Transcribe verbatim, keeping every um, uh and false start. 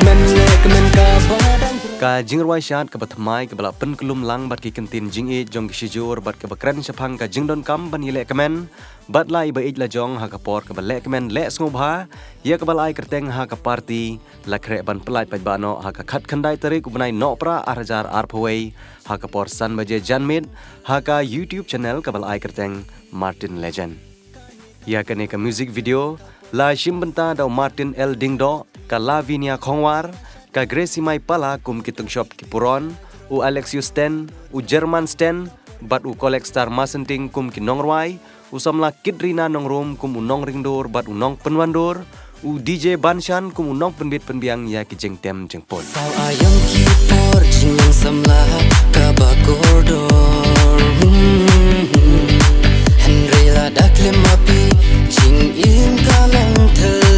Kmen leh kmen kaba dang. Ka jingrwai shad kaba thymmai kaba la pynkyllum lang bad ki kyntien jingïeit jong ki shijur bad kaba kren shaphang ka jingdonkam ban ïaleh kmen bad la iba ïeit la jong ha ka por kaba leh kmen leh sngewbha ïa kaba la ai kyrteng ha ka party, la khreh ban pyllait paidbah noh ha ka khatkhyndai tarik u bnai Nohprah ar hajar arphew wei ha ka por san baje janmiet ha ka YouTube channel kaba la ai kyrteng Martin Legend. Ïa kane ka music video la shim bynta da u Martin L Diengdoh, ka Lavinia Khongwar, ka Gracie Maipala kum ki tungshop ki puron, u Alexius Ten, u German Sten bad u Kolek Star Masenting kum ki nongrwai, u samla Kitrina Nongrum kum u nongringdur bad u nongpynwandur, u D J Banshan kum u nongpynbit pynbiang ïa ki jingtem jingpun. Saw aiom ki por jinglong samla kaba kordor. Hmm. Hynrei lada khlem ma phi jingim ka long thel.